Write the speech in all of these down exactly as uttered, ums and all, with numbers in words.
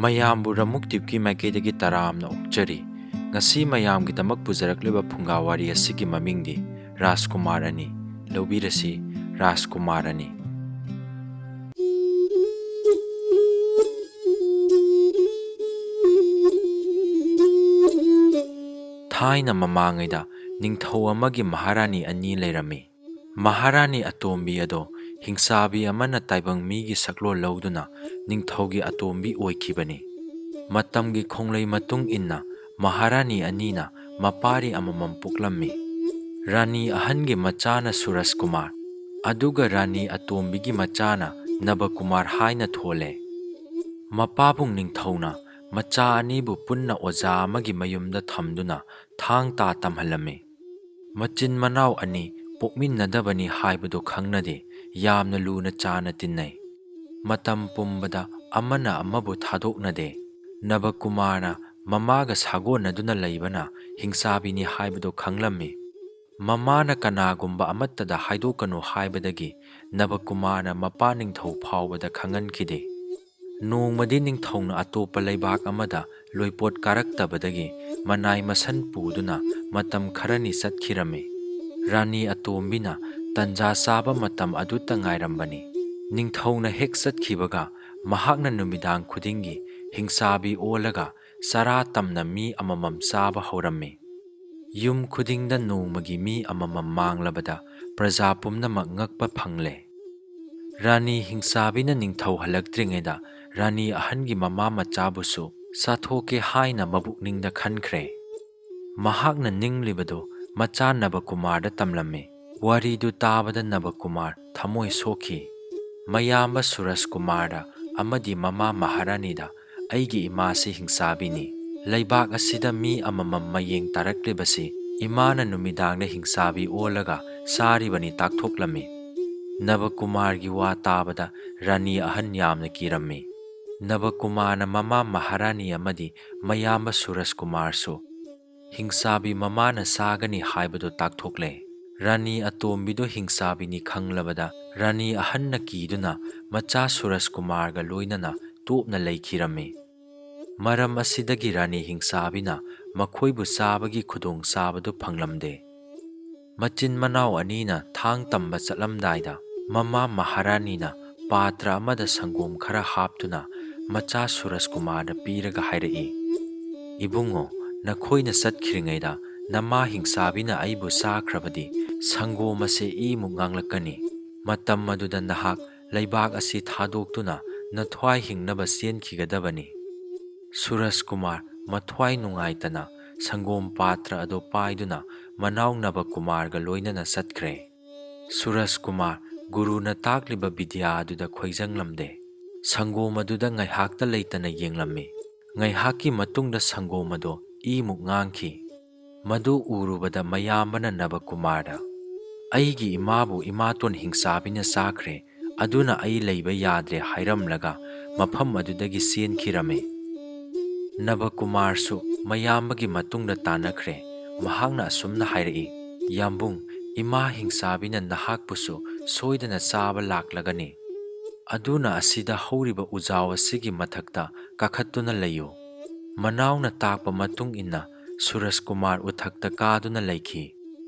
ꯃꯌꯥꯝꯕꯨ ꯔꯃꯨꯛꯇꯤꯞꯀꯤ ꯃꯥꯏꯀꯩꯗꯒꯤ ꯇꯔꯥꯝꯅ ꯑꯣꯛꯆꯔꯤ꯫ ꯉꯁꯤ ꯃꯌꯥꯝꯒꯤꯗꯃꯛ ꯄꯨꯖꯔꯛꯂꯤꯕ ꯐꯨꯡꯒꯥ ꯋꯥꯔꯤ ꯑꯁꯤꯒꯤ ꯃꯃꯤꯡꯗꯤ ꯔꯥꯖꯀꯨꯃꯥꯔ ꯑꯅꯤ꯫ ꯂꯧꯕꯤꯔꯁꯤ, ꯔꯥꯖꯀꯨꯃꯥꯔ ꯑꯅꯤ꯫ ꯊꯥꯏꯅ ꯃꯃꯥꯡꯉꯩꯗ ꯅꯤꯡꯊꯧ ꯑꯃꯒꯤ ꯃꯍꯥꯔꯥꯅꯤ ꯑꯅꯤ ꯂꯩꯔꯝꯃꯤ꯫ ꯃꯍꯥꯔꯥꯅꯤ ꯑꯇꯣꯝꯕꯤ ꯑꯗꯣ ꯍꯤꯡꯁꯥꯕꯤ ꯑꯃꯅ ꯇꯥꯏꯕꯪ ꯃꯤꯒꯤ ꯁꯛꯂꯣꯟ ꯂꯧꯗꯨꯅ ꯅꯤꯡꯊꯧꯒꯤ ꯑꯇꯣꯝꯕꯤ ꯑꯣꯏꯈꯤꯕꯅꯤ꯫ ꯃꯇꯝꯒꯤ ꯈꯣꯡꯂꯩ ꯃꯇꯨꯡ ꯏꯟꯅ ꯃꯍꯥꯔꯥꯅꯤ ꯑꯅꯤꯅ ꯃꯄꯥꯔꯤ ꯑꯃꯃꯝ ꯄꯣꯛꯂꯝꯃꯤ꯫ ꯔꯥꯅꯤ ꯑꯍꯟꯒꯤ ꯃꯆꯥꯅ ꯁꯨꯔꯖꯀꯨꯃꯥꯔ, ꯑꯗꯨꯒ ꯔꯥꯅꯤ ꯑꯇꯣꯝꯕꯤꯒꯤ ꯃꯆꯥꯅ ꯅꯕꯀꯨꯃꯥꯔ ꯍꯥꯏꯅ ꯊꯣꯜꯂꯦ꯫ ꯃꯄꯥꯕꯨꯡ ꯅꯤꯡꯊꯧꯅ ꯃꯆꯥ ꯑꯅꯤꯕꯨ ꯄꯨꯟꯅ ꯑꯣꯖꯥ ꯑꯃꯒꯤ ꯃꯌꯨꯝꯗ ꯊꯝꯗꯨꯅ ꯊꯥꯡ ꯇꯥ ꯇꯝꯍꯜꯂꯝꯃꯤ꯫ ꯃꯆꯤꯟ ꯃꯅꯥꯎ ꯑꯅꯤ ꯄꯣꯛꯃꯤꯟꯅꯗꯕꯅꯤ ꯍꯥꯏꯕꯗꯨ ꯈꯪꯅꯗꯦ, ꯌꯥꯝꯅ ꯂꯨꯅ ꯆꯥꯅ ꯇꯤꯟꯅꯩ꯫ ꯃꯇꯝ ꯄꯨꯝꯕꯗ ꯑꯃꯅ ꯑꯃꯕꯨ ꯊꯥꯗꯣꯛꯅꯗꯦ꯫ ꯅꯕꯀꯨꯃꯥꯔꯅ ꯃꯃꯥꯒ ꯁꯥꯒꯣꯟꯅꯗꯨꯅ ꯂꯩꯕꯅ ꯍꯤꯡꯁꯥꯕꯤꯅꯤ ꯍꯥꯏꯕꯗꯨ ꯈꯪꯂꯝꯃꯤ꯫ ꯃꯃꯥꯅ ꯀꯅꯥꯒꯨꯝꯕ ꯑꯃꯠꯇꯗ ꯍꯥꯏꯗꯣꯛꯀꯅꯨ ꯍꯥꯏꯕꯗꯒꯤ ꯅꯕꯀꯨꯃꯥꯔꯅ ꯃꯄꯥ ꯅꯤꯡꯊꯧ ꯐꯥꯎꯕꯗ ꯈꯪꯍꯟꯈꯤꯗꯦ꯫ ꯅꯣꯡꯃꯗꯤ ꯅꯤꯡꯊꯧꯅ ꯑꯇꯣꯞꯄ ꯂꯩꯕꯥꯛ ꯑꯃꯗ ꯂꯣꯏꯄꯣꯠ ꯀꯥꯔꯛꯇꯕꯗꯒꯤ ꯃꯅꯥꯏ ꯃꯁꯟ ꯄꯨꯗꯨꯅ ꯃꯇꯝ ꯈꯔꯅꯤ ꯆꯠꯈꯤꯔꯝꯃꯤ꯫ ꯔꯥꯅꯤ ꯑꯇꯣꯝꯕꯤꯅ ꯇꯟꯖꯥ ꯆꯥꯕ ꯃꯇꯝ ꯑꯗꯨꯇ ꯉꯥꯏꯔꯝꯕꯅꯤ꯫ ꯅꯤꯡꯊꯧꯅ ꯍꯦꯛ ꯆꯠꯈꯤꯕꯒ ꯃꯍꯥꯛꯅ ꯅꯨꯃꯤꯗꯥꯡ ꯈꯨꯗꯤꯡꯒꯤ ꯍꯤꯡꯁꯥꯕꯤ ꯑꯣꯜꯂꯒ ꯆꯔꯥ ꯇꯝꯅ ꯃꯤ ꯑꯃꯃꯝ ꯆꯥꯕ ꯍꯧꯔꯝꯃꯤ꯫ ꯌꯨꯝ ꯈꯨꯗꯤꯡꯗ ꯅꯣꯡꯃꯒꯤ ꯃꯤ ꯑꯃꯃꯝ ꯃꯥꯡꯂꯕꯗ ꯄ꯭ꯔꯖꯥ ꯄꯨꯝꯅꯃꯛ ꯉꯛꯄ ꯐꯪꯂꯦ꯫ ꯔꯥꯅꯤ ꯍꯤꯡꯁꯥꯕꯤꯅ ꯅꯤꯡꯊꯧ ꯍꯜꯂꯛꯇ꯭ꯔꯤꯉꯩꯗ ꯔꯥꯅꯤ ꯑꯍꯟꯒꯤ ꯃꯃꯥ ꯃꯆꯥꯕꯨꯁꯨ ꯆꯥꯊꯣꯛꯀꯦ ꯍꯥꯏꯅ ꯃꯕꯨꯛꯅꯤꯡꯗ ꯈꯟꯈ꯭ꯔꯦ꯫ ꯃꯍꯥꯛꯅ ꯅꯤꯡꯂꯤꯕꯗꯨ ꯃꯆꯥ ꯅꯕꯀꯨꯃꯥꯔꯗ ꯇꯝꯂꯝꯃꯤ꯫ ꯋꯥꯔꯤꯗꯨ ꯇꯥꯕꯗ ꯅꯕꯀꯨꯃꯥꯔ ꯊꯃꯣꯏ ꯁꯣꯛꯈꯤ꯫ ꯃꯌꯥꯝꯕ ꯁꯨꯔꯖꯀꯨꯃꯥꯔꯗ ꯑꯃꯗꯤ ꯃꯃꯥ ꯃꯍꯥꯔꯥꯅꯤꯗ "ꯑꯩꯒꯤ ꯏꯃꯥꯁꯤ ꯍꯤꯡꯁꯥꯕꯤꯅꯤ꯫ ꯂꯩꯕꯥꯛ ꯑꯁꯤꯗ ꯃꯤ ꯑꯃꯃꯝ ꯃꯌꯦꯡ ꯇꯥꯔꯛꯂꯤꯕꯁꯤ ꯏꯃꯥꯅ ꯅꯨꯃꯤꯗꯥꯡꯗ ꯍꯤꯡꯁꯥꯕꯤ ꯑꯣꯜꯂꯒ ꯆꯥꯔꯤꯕꯅꯤ" ꯇꯥꯛꯊꯣꯛꯂꯝꯃꯤ꯫ ꯅꯕꯀꯨꯃꯥꯔꯒꯤ ꯋꯥ ꯇꯥꯕꯗ ꯔꯥꯅꯤ ꯑꯍꯟ ꯌꯥꯝꯅ ꯀꯤꯔꯝꯃꯤ꯫ ꯅꯕꯀꯨꯃꯥꯔꯅ ꯃꯃꯥ ꯃꯍꯥꯔꯥꯅꯤ ꯑꯃꯗꯤ ꯃꯌꯥꯝꯕ ꯁꯨꯔꯖꯀꯨꯃꯥꯔꯁꯨ ꯍꯤꯡꯁꯥꯕꯤ ꯃꯃꯥꯅ ꯆꯥꯒꯅꯤ ꯍꯥꯏꯕꯗꯨ ꯇꯥꯛꯊꯣꯛꯂꯦ꯫ ꯔꯥꯅꯤ ꯑꯇꯣꯝꯕꯤꯗꯨ ꯍꯤꯡꯁꯥꯕꯤꯅꯤ ꯈꯪꯂꯕꯗ ꯔꯥꯅꯤ ꯑꯍꯟꯅ ꯀꯤꯗꯨꯅ ꯃꯆꯥ ꯁꯨꯔꯖꯀꯨꯃꯥꯔꯒ ꯂꯣꯏꯅꯅ ꯇꯣꯞꯅ ꯂꯩꯈꯤꯔꯝꯃꯤ꯫ ꯃꯔꯝ ꯑꯁꯤꯗꯒꯤ ꯔꯥꯅꯤ ꯍꯤꯡꯁꯥꯕꯤꯅ ꯃꯈꯣꯏꯕꯨ ꯆꯥꯕꯒꯤ ꯈꯨꯗꯣꯡꯆꯥꯕꯗꯨ ꯐꯪꯂꯝꯗꯦ꯫ ꯃꯆꯤꯟ ꯃꯅꯥꯎ ꯑꯅꯤꯅ ꯊꯥꯡ ꯇꯝꯕ ꯆꯠꯂꯝꯗꯥꯏꯗ, ꯃꯃꯥ ꯃꯍꯥꯔꯥꯅꯤꯅ ꯄꯥꯇ꯭ꯔ ꯑꯃꯗ ꯁꯪꯒꯣꯝ ꯈꯔ ꯍꯥꯞꯇꯨꯅ ꯃꯆꯥ ꯁꯨꯔꯖ ꯀꯨꯃꯥꯔꯗ ꯄꯤꯔꯒ ꯍꯥꯏꯔꯛꯏ, "ꯏꯕꯨꯡꯉꯣ, ꯅꯈꯣꯏꯅ ꯆꯠꯈ꯭ꯔꯤꯉꯩꯗ ꯅꯃꯥ ꯍꯤꯡꯁꯥꯕꯤꯅ ꯑꯩꯕꯨ ꯆꯥꯈ꯭ꯔꯕꯗꯤ ꯁꯪꯒꯣꯝ ꯑꯁꯦ ꯏꯃꯨꯛ ꯉꯥꯡꯂꯛꯀꯅꯤ꯫ ꯃꯇꯝ ꯑꯗꯨꯗ ꯅꯍꯥꯛ ꯂꯩꯕꯥꯛ ꯑꯁꯤ ꯊꯥꯗꯣꯛꯇꯨꯅ ꯅꯊ꯭ꯋꯥꯏ ꯍꯤꯡꯅꯕ ꯆꯦꯟꯈꯤꯒꯗꯕꯅꯤ꯫" ꯁꯨꯔꯖ ꯀꯨꯃꯥꯔ ꯃꯊ꯭ꯋꯥꯏ ꯅꯨꯡꯉꯥꯏꯇꯅ ꯁꯪꯒꯣꯝ ꯄꯥꯇ꯭ꯔ ꯑꯗꯨ ꯄꯥꯏꯗꯨꯅ ꯃꯅꯥꯎ ꯅꯕ ꯀꯨꯃꯥꯔꯒ ꯂꯣꯏꯅꯅ ꯆꯠꯈ꯭ꯔꯦ꯫ ꯁꯨꯔꯖ ꯀꯨꯃꯥꯔ ꯒꯨꯔꯨꯅ ꯇꯥꯛꯂꯤꯕ ꯕꯤꯗ꯭ꯌꯥ ꯑꯗꯨꯗ ꯈꯣꯏꯖꯪꯂꯝꯗꯦ꯫ ꯁꯪꯒꯣꯝ ꯑꯗꯨꯗ ꯉꯥꯏꯍꯥꯛꯇ ꯂꯩꯇꯅ ꯌꯦꯡꯂꯝꯃꯤ꯫ ꯉꯥꯏꯍꯥꯛꯀꯤ ꯃꯇꯨꯡꯗ ꯁꯪꯒꯣꯝ ꯑꯗꯨ ꯏꯃꯨꯛ ꯉꯥꯡꯈꯤ꯫ ꯃꯗꯨ ꯎꯔꯨꯕꯗ ꯃꯌꯥꯝꯕꯅ ꯅꯕ ꯀꯨꯃꯥꯔꯗ, "ꯑꯩꯒꯤ ꯏꯃꯥꯕꯨ ꯏꯃꯥꯇꯣꯟ ꯍꯤꯡꯆꯥꯕꯤꯅ ꯆꯥꯈ꯭ꯔꯦ, ꯑꯗꯨꯅ ꯑꯩ ꯂꯩꯕ ꯌꯥꯗ꯭ꯔꯦ" ꯍꯥꯏꯔꯝꯂꯒ ꯃꯐꯝ ꯑꯗꯨꯗꯒꯤ ꯆꯦꯟꯈꯤꯔꯝꯃꯤ꯫ ꯅꯕ ꯀꯨꯃꯥꯔꯁꯨ ꯃꯌꯥꯝꯕꯒꯤ ꯃꯇꯨꯡꯗ ꯇꯥꯟꯅꯈ꯭ꯔꯦ꯫ ꯃꯍꯥꯛꯅ ꯑꯁꯨꯝꯅ ꯍꯥꯏꯔꯛꯏ, "ꯌꯥꯝꯕꯨꯡ, ꯏꯃꯥ ꯍꯤꯡꯆꯥꯕꯤꯅ ꯅꯍꯥꯛꯄꯨꯁꯨ ꯁꯣꯏꯗꯅ ꯆꯥꯕ ꯂꯥꯛꯂꯒꯅꯤ꯫ ꯑꯗꯨꯅ ꯑꯁꯤꯗ ꯍꯧꯔꯤꯕ ꯎꯖꯥꯎ ꯑꯁꯤꯒꯤ ꯃꯊꯛꯇ ꯀꯥꯈꯠꯇꯨꯅ ꯂꯩꯌꯨ꯫" ꯃꯅꯥꯎꯅ ꯇꯥꯛꯄ ꯃꯇꯨꯡ ꯏꯟꯅ ꯁꯨꯔꯖ ꯀꯨꯃꯥꯔ ꯎꯊꯛꯇ ꯀꯥꯗꯨꯅ ꯂꯩꯈꯤ꯫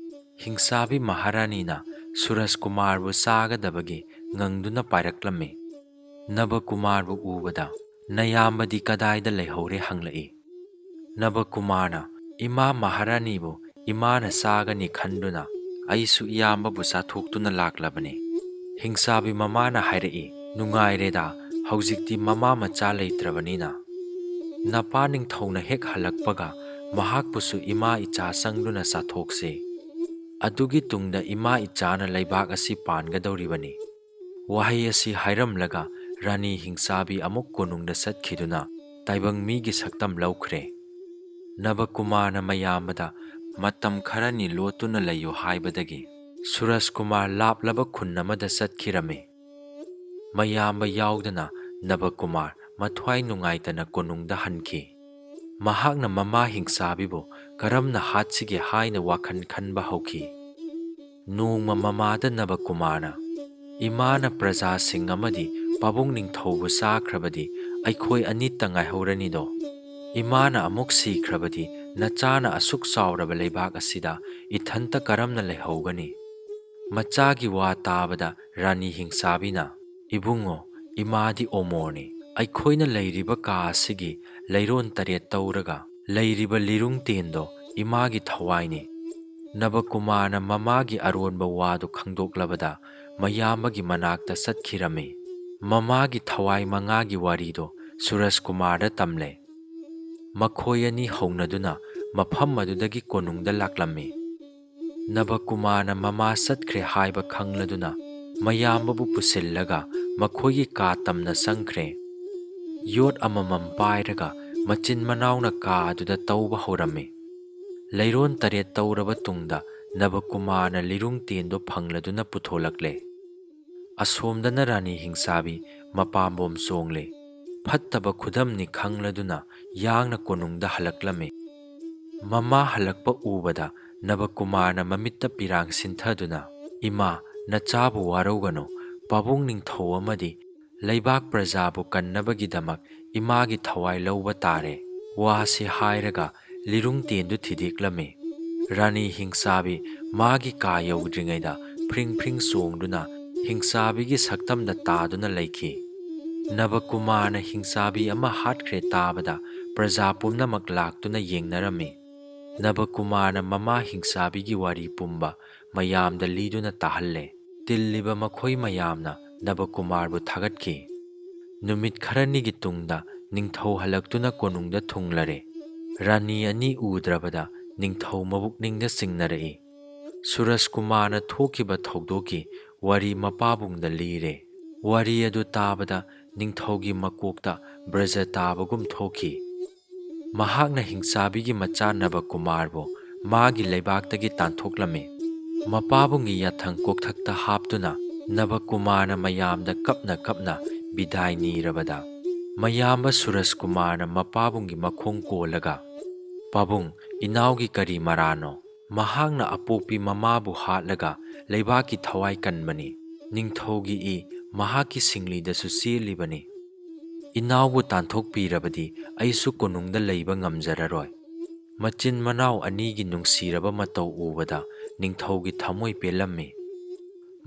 ꯍꯤꯡꯆꯥꯕꯤ ꯃꯍꯥꯔꯥꯅꯤꯅ ꯁꯨꯔꯖ ꯀꯨꯃꯥꯔꯕꯨ ꯆꯥꯒꯗꯕꯒꯤ ꯉꯪꯗꯨꯅ ꯄꯥꯏꯔꯛꯂꯝꯃꯤ꯫ ꯅꯕ ꯀꯨꯃꯥꯔꯕꯨ ꯎꯕꯗ, "ꯅꯌꯥꯝꯕꯗꯤ ꯀꯗꯥꯏꯗ ꯂꯩꯍꯧꯔꯦ?" ꯍꯪꯂꯛꯏ꯫ ꯅꯕ ꯀꯨꯃꯥꯔꯅ, "ꯏꯃꯥ ꯃꯍꯥꯔꯥꯅꯤꯕꯨ ꯏꯃꯥꯅ ꯆꯥꯒꯅꯤ ꯈꯟꯗꯨꯅ ꯑꯩꯁꯨ ꯏꯌꯥꯝꯕꯕꯨ ꯆꯥꯊꯣꯛꯇꯨꯅ ꯂꯥꯛꯂꯕꯅꯤ꯫" ꯍꯤꯡꯆꯥꯕꯤ ꯃꯃꯥꯅ ꯍꯥꯏꯔꯛꯏ, "ꯅꯨꯡꯉꯥꯏꯔꯦꯗ, ꯍꯧꯖꯤꯛꯇꯤ ꯃꯃꯥ ꯃꯆꯥ ꯂꯩꯇ꯭ꯔꯕꯅꯤꯅ꯫ ꯅꯄꯥ ꯅꯤꯡꯊꯧꯅ ꯍꯦꯛ ꯍꯜꯂꯛꯄꯒ ꯃꯍꯥꯛꯄꯨꯁꯨ ꯏꯃꯥ ꯏꯆꯥ ꯆꯪꯗꯨꯅ ꯆꯥꯊꯣꯛꯁꯤ꯫ ꯑꯗꯨꯒꯤ ꯇꯨꯡꯗ ꯏꯃꯥ ꯏꯆꯥꯅ ꯂꯩꯕꯥꯛ ꯑꯁꯤ ꯄꯥꯟꯒꯗꯧꯔꯤꯕꯅꯤ꯫" ꯋꯥꯍꯩ ꯑꯁꯤ ꯍꯥꯏꯔꯝꯂꯒ ꯔꯥꯅꯤ ꯍꯤꯡꯆꯥꯕꯤ ꯑꯃꯨꯛ ꯀꯣꯅꯨꯡꯗ ꯆꯠꯈꯤꯗꯨꯅ ꯇꯥꯏꯕꯪ ꯃꯤꯒꯤ ꯁꯛꯇꯝ ꯂꯧꯈ꯭ꯔꯦ꯫ ꯅꯕ ꯀꯨꯃꯥꯔꯅ ꯃꯌꯥꯝꯕꯗ ꯃꯇꯝ ꯈꯔꯅꯤ ꯂꯣꯠꯇꯨꯅ ꯂꯩꯌꯨ ꯍꯥꯏꯕꯗꯒꯤ ꯁꯨꯔꯖ ꯀꯨꯃꯥꯔ ꯂꯥꯞꯂꯕ ꯈꯨꯟ ꯑꯃꯗ ꯆꯠꯈꯤꯔꯝꯃꯤ꯫ ꯃꯌꯥꯝꯕ ꯌꯥꯎꯗꯅ ꯅꯕ ꯀꯨꯃꯥꯔ ꯃꯊ꯭ꯋꯥꯏ ꯅꯨꯡꯉꯥꯏꯇꯅ ꯀꯣꯅꯨꯡꯗ ꯍꯟꯈꯤ꯫ ꯃꯍꯥꯛꯅ ꯃꯃꯥ ꯍꯤꯡꯆꯥꯕꯤꯕꯨ ꯀꯔꯝꯅ ꯍꯥꯠꯁꯤꯒꯦ ꯍꯥꯏꯅ ꯋꯥꯈꯜ ꯈꯟꯕ ꯍꯧꯈꯤ꯫ ꯅꯣꯡꯃ ꯃꯃꯥꯗ ꯅꯕ ꯀꯨꯃꯥꯔꯅ, "ꯏꯃꯥꯅ ꯄ꯭ꯔꯖꯥꯁꯤꯡ ꯑꯃꯗꯤ ꯄꯥꯕꯨꯡ ꯅꯤꯡꯊꯧꯕꯨ ꯆꯥꯈ꯭ꯔꯕꯗꯤ ꯑꯩꯈꯣꯏ ꯑꯅꯤꯇ ꯉꯥꯏꯍꯧꯔꯅꯤꯗꯣ꯫ "ꯏꯃꯥꯅ ꯑꯃꯨꯛ ꯁꯤꯈ꯭ꯔꯕꯗꯤ ꯅꯆꯥꯅ ꯑꯁꯨꯛ ꯆꯥꯎꯔꯕ ꯂꯩꯕꯥꯛ ꯑꯁꯤꯗ ꯏꯊꯟꯇ ꯀꯔꯝꯅ ꯂꯩꯍꯧꯒꯅꯤ?" ꯃꯆꯥꯒꯤ ꯋꯥ ꯇꯥꯕꯗ ꯔꯥꯅꯤ ꯍꯤꯡꯆꯥꯕꯤꯅ, "ꯏꯕꯨꯡꯉꯣ, ꯏꯃꯥꯗꯤ ꯑꯣꯃꯣꯔꯅꯤ꯫ ꯑꯩꯈꯣꯏꯅ ꯂꯩꯔꯤꯕ ꯀꯥ ꯑꯁꯤꯒꯤ ꯂꯩꯔꯣꯟ ꯇꯔꯦꯠ ꯇꯧꯔꯒ ꯂꯩꯔꯤꯕ ꯂꯤꯔꯨꯡ ꯇꯦꯟꯗꯣ ꯏꯃꯥꯒꯤ ꯊꯋꯥꯏꯅꯤ꯫" ꯅꯕꯀꯨꯃꯥꯔꯅ ꯃꯃꯥꯒꯤ ꯑꯔꯣꯟꯕ ꯋꯥꯗꯨ ꯈꯪꯗꯣꯛꯂꯕꯗ ꯃꯌꯥꯝꯕꯒꯤ ꯃꯅꯥꯛꯇ ꯆꯠꯈꯤꯔꯝꯃꯤ꯫ ꯃꯃꯥꯒꯤ ꯊꯋꯥꯏ ꯃꯉꯥꯒꯤ ꯋꯥꯔꯤꯗꯣ ꯁꯨꯔꯖꯀꯨꯃꯥꯔꯗ ꯇꯝꯂꯦ꯫ ꯃꯈꯣꯏ ꯑꯅꯤ ꯍꯧꯅꯗꯨꯅ ꯃꯐꯝ ꯑꯗꯨꯗꯒꯤ ꯀꯣꯅꯨꯡꯗ ꯂꯥꯛꯂꯝꯃꯤ꯫ ꯅꯕꯀꯨꯃꯥꯔꯅ ꯃꯃꯥ ꯆꯠꯈ꯭ꯔꯦ ꯍꯥꯏꯕ ꯈꯪꯂꯗꯨꯅ ꯃꯌꯥꯝꯕꯕꯨ ꯄꯨꯁꯤꯜꯂꯒ ꯃꯈꯣꯏꯒꯤ ꯀꯥ ꯇꯝꯅ ꯆꯪꯈ꯭ꯔꯦ꯫ ꯌꯣꯠ ꯑꯃꯃꯝ ꯄꯥꯏꯔꯒ ꯃꯆꯤꯟ ꯃꯅꯥꯎꯅ ꯀꯥ ꯑꯗꯨꯗ ꯇꯧꯕ ꯍꯧꯔꯝꯃꯤ꯫ ꯂꯩꯔꯣꯟ ꯇꯔꯦꯠ ꯇꯧꯔꯕ ꯇꯨꯡꯗ ꯅꯕꯀꯨꯃꯥꯔꯅ ꯂꯤꯔꯨꯡ ꯇꯦꯟꯗꯣ ꯐꯪꯂꯗꯨꯅ ꯄꯨꯊꯣꯂꯛꯂꯦ꯫ ꯑꯁꯣꯝꯗꯅ ꯔꯥꯅꯤ ꯍꯤꯡꯆꯥꯕꯤ ꯃꯄꯥꯝꯕꯣꯝ ꯆꯣꯡꯂꯦ꯫ ꯐꯠꯇꯕ ꯈꯨꯗꯝꯅꯤ ꯈꯪꯂꯗꯨꯅ ꯌꯥꯡꯅ ꯀꯣꯅꯨꯡꯗ ꯍꯜꯂꯛꯂꯝꯃꯤ꯫ ꯃꯃꯥ ꯍꯜꯂꯛꯄ ꯎꯕꯗ ꯅꯕꯀꯨꯃꯥꯔꯅ ꯃꯃꯤꯠꯇ ꯄꯤꯔꯥꯡ ꯁꯤꯟꯊꯗꯨꯅ, "ꯏꯃꯥ, ꯅꯆꯥꯕꯨ ꯋꯥꯔꯧꯒꯅꯨ꯫ ꯄꯥꯕꯨꯡ ꯅꯤꯡꯊꯧ ꯑꯃꯗꯤ ꯂꯩꯕꯥꯛ ꯄ꯭ꯔꯖꯥꯕꯨ ꯀꯟꯅꯕꯒꯤꯗꯃꯛ ꯏꯃꯥꯒꯤ ꯊꯋꯥꯏ ꯂꯧꯕ ꯇꯥꯔꯦ꯫" ꯋꯥꯁꯤ ꯍꯥꯏꯔꯒ ꯂꯤꯔꯨꯡ ꯇꯦꯟꯗꯨ ꯊꯤꯗꯦꯛꯂꯝꯃꯤ꯫ ꯔꯥꯅꯤ ꯍꯤꯡꯆꯥꯕꯤ ꯃꯥꯒꯤ ꯀꯥ ꯌꯧꯗ꯭ꯔꯤꯉꯩꯗ ꯐ꯭ꯔꯤꯡ ꯐ꯭ꯔꯤꯡ ꯆꯣꯡꯗꯨꯅ ꯍꯤꯡꯆꯥꯕꯤꯒꯤ ꯁꯛꯇꯝꯗ ꯇꯥꯗꯨꯅ ꯂꯩꯈꯤ꯫ ꯅꯕꯀꯨꯃꯥꯔꯅ ꯍꯤꯡꯆꯥꯕꯤ ꯑꯃ ꯍꯥꯠꯈ꯭ꯔꯦ ꯇꯥꯕꯗ ꯄ꯭ꯔꯖꯥ ꯄꯨꯝꯅꯃꯛ ꯂꯥꯛꯇꯨꯅ ꯌꯦꯡꯅꯔꯝꯃꯤ꯫ ꯅꯕꯀꯨꯃꯥꯔꯅ ꯃꯃꯥ ꯍꯤꯡꯆꯥꯕꯤꯒꯤ ꯋꯥꯔꯤ ꯄꯨꯝꯕ ꯃꯌꯥꯝꯗ ꯂꯤꯗꯨꯅ ꯇꯥꯍꯜꯂꯦ꯫ ꯇꯤꯜꯂꯤꯕ ꯃꯈꯣꯏ ꯃꯌꯥꯝꯅ ꯅꯕꯀꯨꯃꯥꯔꯕꯨ ꯊꯥꯒꯠꯈꯤ꯫ ꯅꯨꯃꯤꯠ ꯈꯔꯅꯤꯒꯤ ꯇꯨꯡꯗ ꯅꯤꯡꯊꯧ ꯍꯜꯂꯛꯇꯨꯅ ꯀꯣꯅꯨꯡꯗ ꯊꯨꯡꯂꯔꯦ꯫ ꯔꯥꯅꯤ ꯑꯅꯤ ꯎꯗ꯭ꯔꯕꯗ ꯅꯤꯡꯊꯧ ꯃꯕꯨꯛꯅꯤꯡꯗ ꯆꯤꯡꯅꯔꯛꯏ꯫ ꯁꯨꯔꯖꯀꯨꯃꯥꯔꯅ ꯊꯣꯛꯈꯤꯕ ꯊꯧꯗꯣꯛꯀꯤ ꯋꯥꯔꯤ ꯃꯄꯥꯕꯨꯡꯗ ꯂꯤꯔꯦ꯫ ꯋꯥꯔꯤ ꯑꯗꯨ ꯇꯥꯕꯗ ꯅꯤꯡꯊꯧꯒꯤ ꯃꯀꯣꯛꯇ ꯕ꯭ꯔꯖ ꯇꯥꯕꯒꯨꯝ ꯊꯣꯛꯈꯤ꯫ ꯃꯍꯥꯛꯅ ꯍꯤꯡꯆꯥꯕꯤꯒꯤ ꯃꯆꯥ ꯅꯕꯀꯨꯃꯥꯔꯕꯨ ꯃꯥꯒꯤ ꯂꯩꯕꯥꯛꯇꯒꯤ ꯇꯥꯟꯊꯣꯛꯂꯝꯃꯤ꯫ ꯃꯄꯥꯕꯨꯡꯒꯤ ꯌꯥꯊꯪ ꯀꯣꯛꯊꯛꯇ ꯍꯥꯞꯇꯨꯅ ꯅꯕꯀꯨꯃꯥꯔꯅ ꯃꯌꯥꯝꯗ ꯀꯞꯅ ꯀꯞꯅ ꯕꯤꯗꯥꯏ ꯅꯤꯔꯕꯗ, ꯃꯌꯥꯝꯕ ꯁꯨꯔꯖꯀꯨꯃꯥꯔꯅ ꯃꯄꯥꯕꯨꯡꯒꯤ ꯃꯈꯣꯡ ꯀꯣꯜꯂꯒ, "ꯄꯥꯕꯨꯡ, ꯏꯅꯥꯎꯒꯤ ꯀꯔꯤ ꯃꯔꯥꯅꯣ? ꯃꯍꯥꯛꯅ ꯑꯄꯣꯛꯄꯤ ꯃꯃꯥꯕꯨ ꯍꯥꯠꯂꯒ ꯂꯩꯕꯥꯛꯀꯤ ꯊꯋꯥꯏ ꯀꯟꯕꯅꯤ꯫ ꯅꯤꯡꯊꯧꯒꯤ ꯏ ꯃꯍꯥꯛꯀꯤ ꯁꯤꯡꯂꯤꯗꯁꯨ ꯆꯦꯜꯂꯤꯕꯅꯤ꯫" ꯏꯅꯥꯎꯕꯨ ꯇꯥꯟꯊꯣꯛꯄꯤꯔꯕꯗꯤ ꯑꯩꯁꯨ ꯀꯣꯅꯨꯡꯗ ꯂꯩꯕ ꯉꯝꯖꯔꯔꯣꯏ꯫ ꯃꯆꯤꯟ ꯃꯅꯥꯎ ꯑꯅꯤꯒꯤ ꯅꯨꯡꯁꯤꯔꯕ ꯃꯇꯧ ꯎꯕꯗ ꯅꯤꯡꯊꯧꯒꯤ ꯊꯃꯣꯏ ꯄꯦꯜꯂꯝꯃꯤ꯫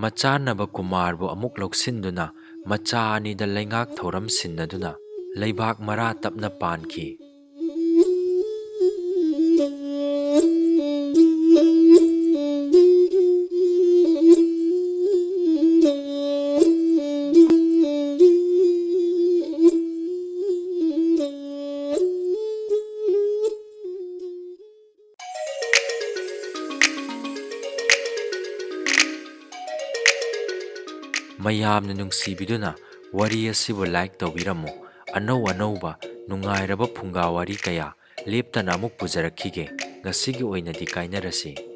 ꯃꯆꯥꯟꯅꯕ ꯀꯨꯃꯥꯔꯕꯨ ꯑꯃꯨꯛ ꯂꯧꯁꯤꯟꯗꯨꯅ ꯃꯆꯥ ꯑꯅꯤꯗ ꯂꯩꯉꯥꯛ ꯊꯧꯔꯝ ꯁꯤꯟꯅꯗꯨꯅ ꯂꯩꯕꯥꯛ ꯃꯔꯥ ꯇꯞꯅ ꯄꯥꯟꯈꯤ꯫ ꯃꯌꯥꯝꯅ ꯅꯨꯡꯁꯤꯕꯤꯗꯨꯅ ꯋꯥꯔꯤ ꯑꯁꯤꯕꯨ like ꯇꯧꯕꯤꯔꯝꯃꯨ꯫ ꯑꯅꯧ ꯑꯅꯧꯕ ꯅꯨꯡꯉꯥꯏꯔꯕ ꯐꯨꯡꯒꯥ ꯋꯥꯔꯤ ꯀꯌꯥ ꯂꯦꯞꯇꯅ ꯑꯃꯨꯛ ꯄꯨꯖꯔꯛꯈꯤꯒꯦ꯫ ꯉꯁꯤꯒꯤ ꯑꯣꯏꯅꯗꯤ ꯀꯥꯏꯅꯔꯁꯤ꯫